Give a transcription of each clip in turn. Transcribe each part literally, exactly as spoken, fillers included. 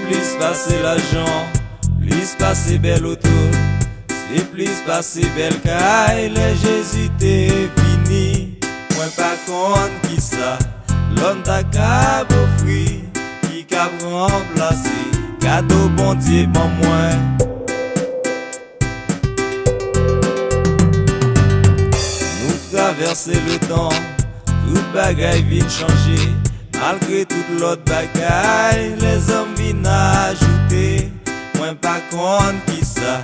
Plis pase lajan, plis pase bèl oto, se plis pase bèl kay lè Jezi te vini. Mwen pa konn kisa lòm ta kab ofri ki kab ranplase kado Bondye ban mwen. Nou travèse letan, tout bagay vin chanje. Malgre tout lòt bagay lèzòm vin ajoute, mwen pa konn kisa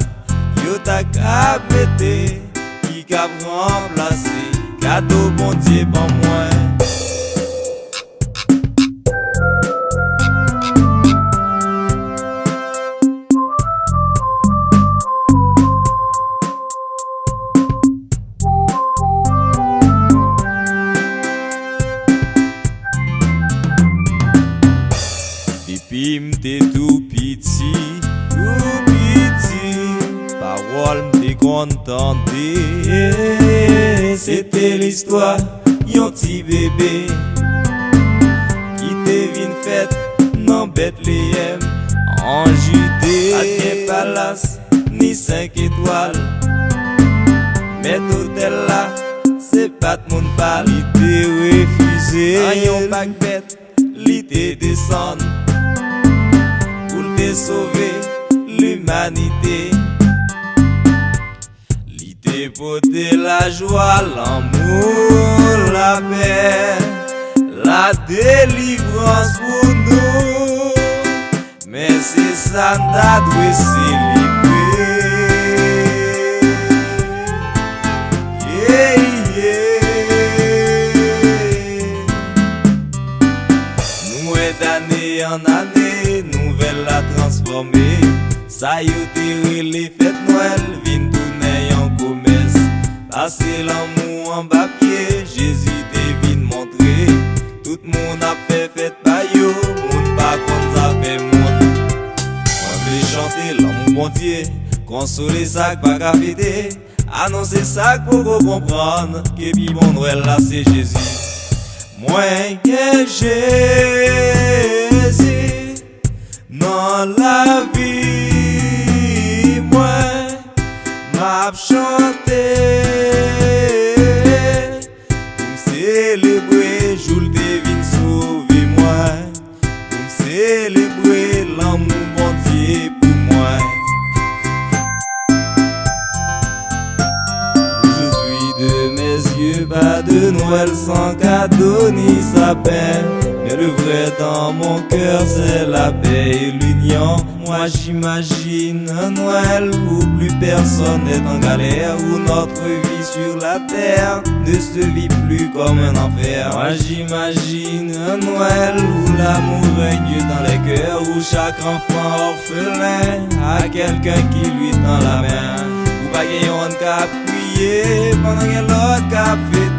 yo ta kab mete ki kab ranplase kado Bondye ban mwen. Depi m te tou piti, tou piti, pawòl m te konn tande, se te listwa yon ti bebe ki te vin fèt nan Betleyèm, an Jide. Pa t gen palas ni senk etwal, mèt otèl la, se pa t moun pa l. Li te refize nan yon pak bèt, li te desann pou l te sove limanite. Li te pote lajwa, lanmou, lapè, ladelivrans pou nou. Men se sa n ta dwe selebre. Yeah, yeah. Nou wè dane an ane, nouvèl la transfòme. Sa yo te rele fèt Nwèl vin tounen yon komès. Pase lanmou anba pye, Jezi te vin montre. Tout moun ap fè fèt pa yo, moun pa konn zafè moun. Mwen vle chante lanmou Bondye, konsole sa k pa ka fete, anonse sa k poko konprann ke pi bon Nwèl la se Jezi. Mwen gen Jezi nan lavi mwen, m ap chante pou m selebre jou l te vin sove mwen, pou m selebre lanmou Bondye pou mwen. Aujourd'hui de mes yeux, pas de Noël sans cadeau ni sapin. Mais le vrai dans mon cœur, c'est la paix et l'union. Moi j'imagine un Noël où plus personne n'est en galère, où notre vie sur la terre ne se vit plus comme un enfer. Moi j'imagine un Noël où l'amour règne dans les cœurs, où chaque enfant orphelin a quelqu'un qui lui tend la main. Ou pa gen yonn k ap kriye pandan gen lòt k ap fete.